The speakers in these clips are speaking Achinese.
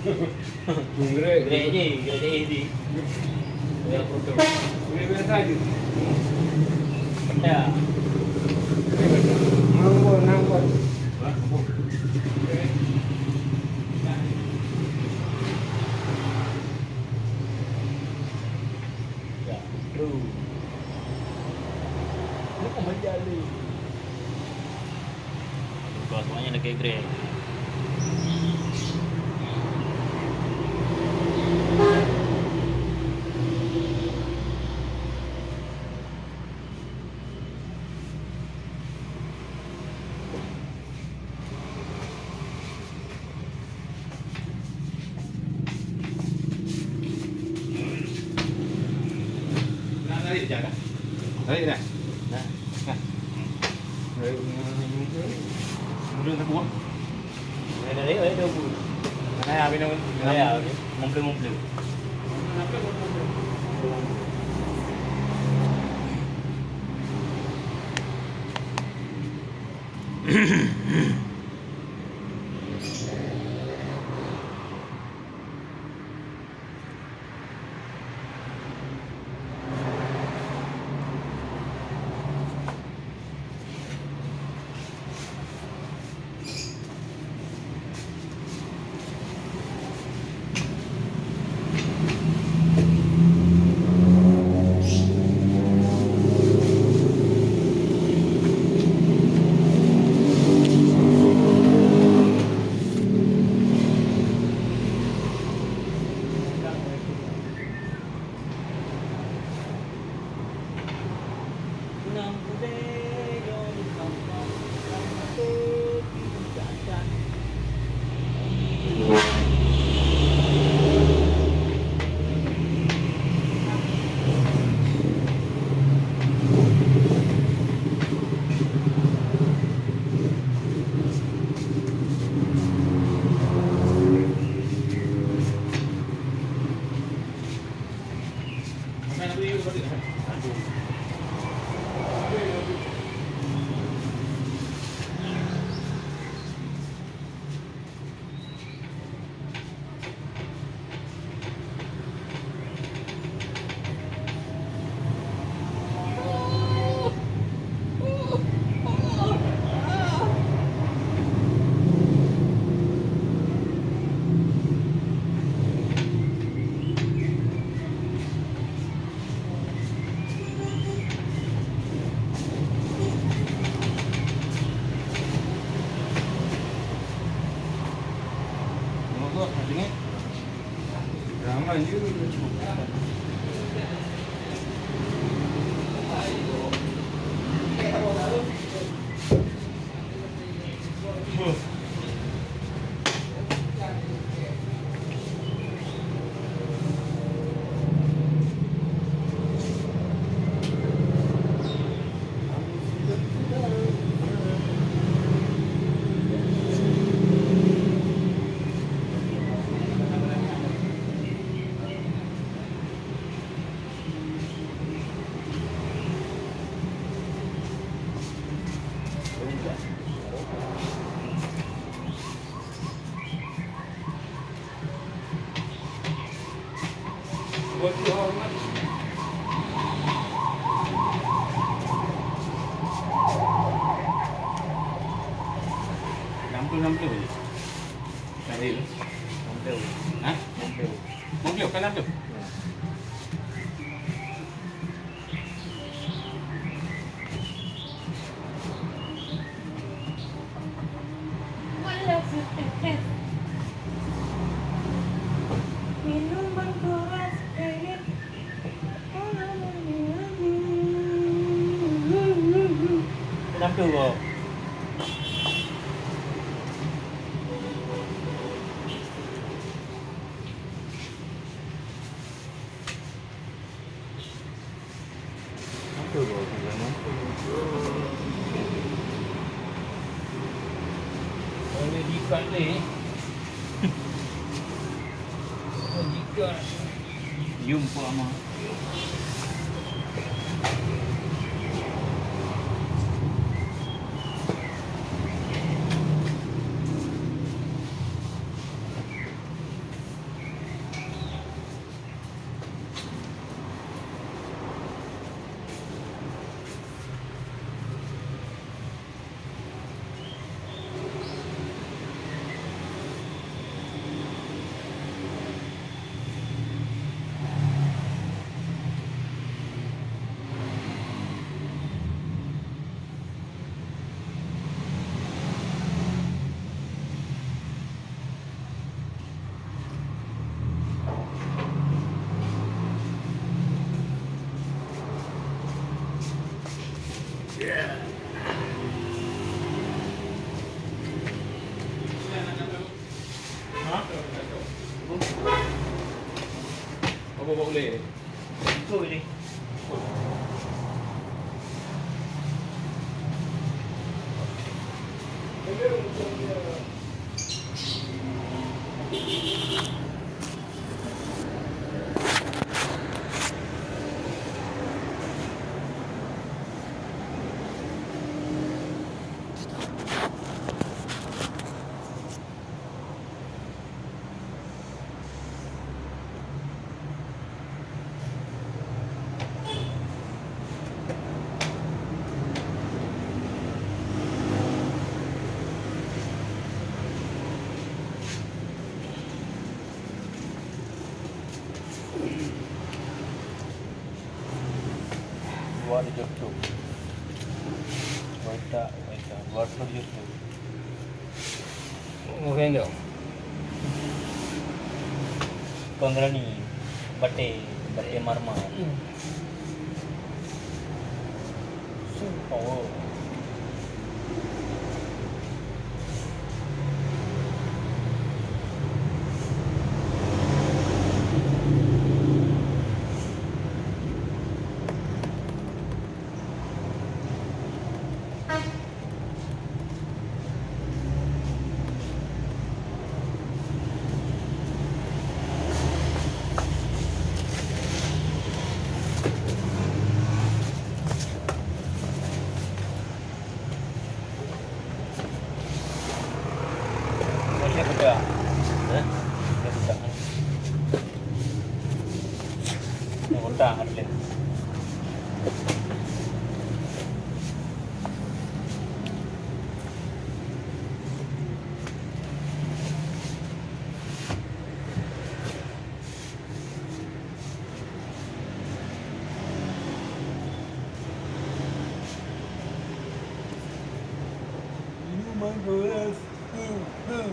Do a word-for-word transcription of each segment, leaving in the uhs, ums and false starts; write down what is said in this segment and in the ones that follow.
Grek. Grek je, grek je easy. Grek foto. Grek biasa je. Pecah. Nambah, nambah. Ya, bro. Lu kok menjadi? Buka semuanya lagi grey. Nah, tarik je dah. Tarik dah. Nah. Nah. Tarik. Mundur satu. Dah, dah, dah, dah, dah. Nah, habis tu. Ya, habis. Mumpung, mumpung. Enam puluh, enam puluh je. Tadi tu. Enam puluh. Ha? Enam puluh. Enam puluh, kan enam puluh? Ya. Minuman keras, eh. Kenapa kau? Apa bau tu, Rama? Boleh diikat ni. Boleh diikat. Yum, Pak Ama. Dua dijok-jok. Waita, waita. Dua dijok-jok. Mungkin tu. Kon Rani, baté, baté marmer. Hmm. Sumpah. Boleh buka. Hah? Boleh buka. Yang utang ada boleh. Ini main keras. Hmm, hmm.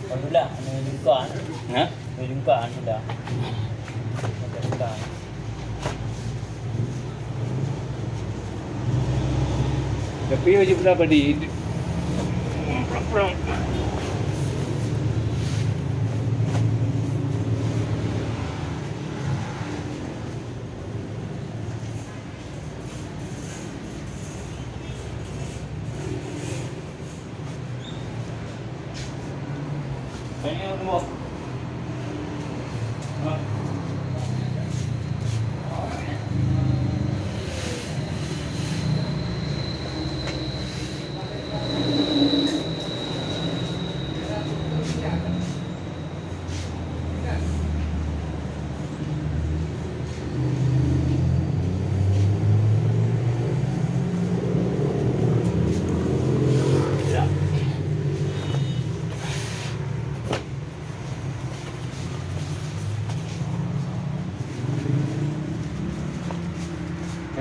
Alhamdulillah, anu jungka. Ha? Anu jungka, alhamdulillah. Jungka. Tapi wajib lah padi.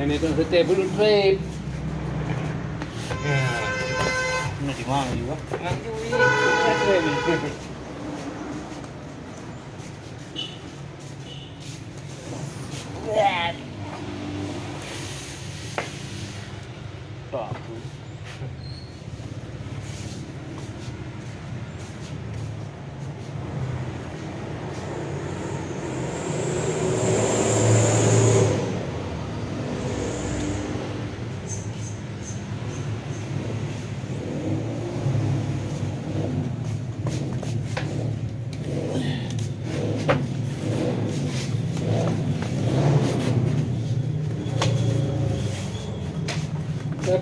Ini tu setia bulu trip. Ini di mana juga?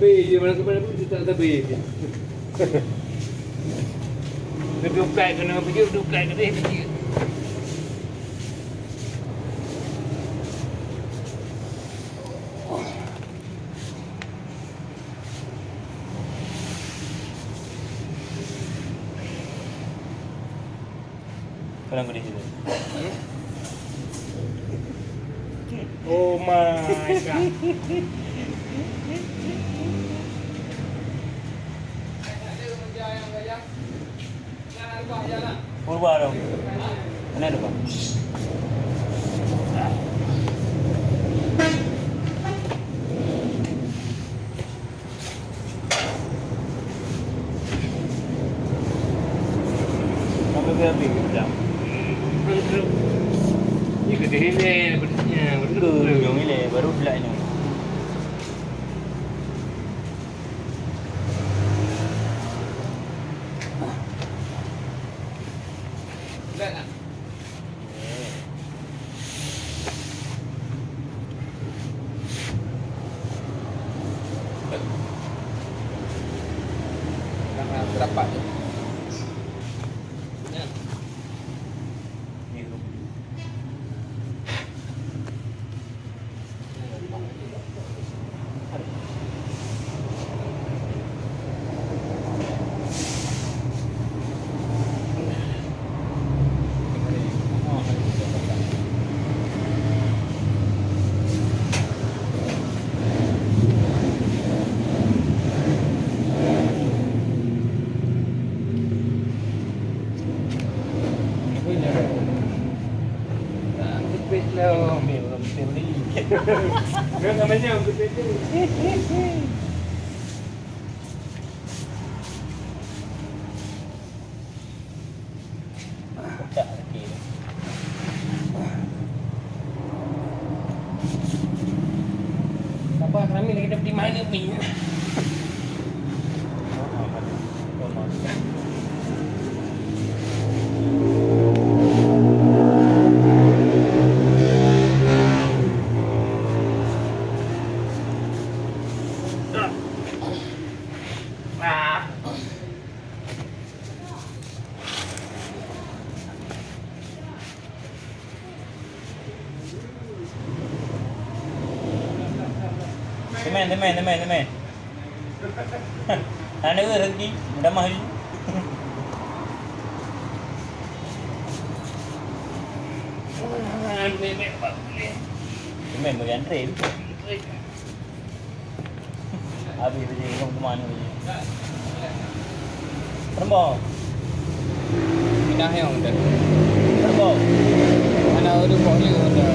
Weh, dia mana kemana pun dia tak sabar dia. Keduplek kena pijak, keduplek kena pijak. Kalau boleh juga. Oh my God. Purba dong. Mana tu, Bang? Sampai ke habis ke pedang? Ni ke sini, ya, betul. Ke ujung ni leh, baru pula ni. Rapat ni. Apa kami lagi dapat di mana ni? Temen, temen, temen, temen. Hana ke rezeki, mudah mah. Temen bagi antre. Habis biji, belum teman biji. Rembau. Pindah yang udah. Rembau. Mana udah kok ni udah.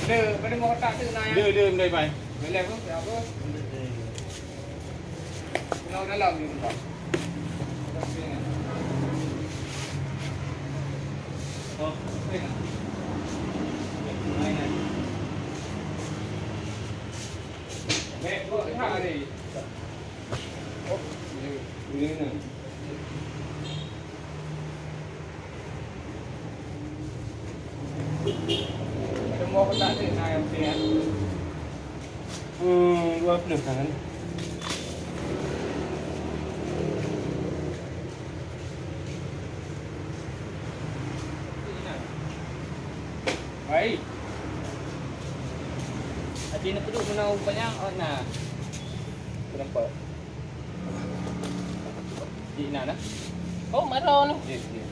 Dia, dia, dia, dia, dia. Dalam ni, Bang. Semua pun tak ada, nah, yang Dua puluh tangan. Baik. Hati nak duduk mana rupanya? Oh, nah. Kenapa? Di mana? Oh, marah ni. Yes, yes.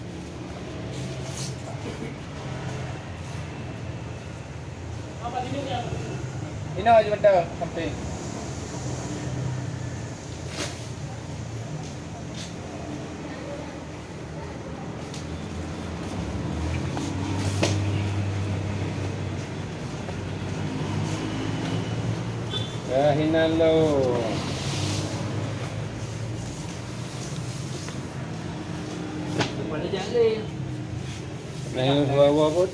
Ina je mata samping. Dah hinan lo. Mana jale? Nah, bawa bot.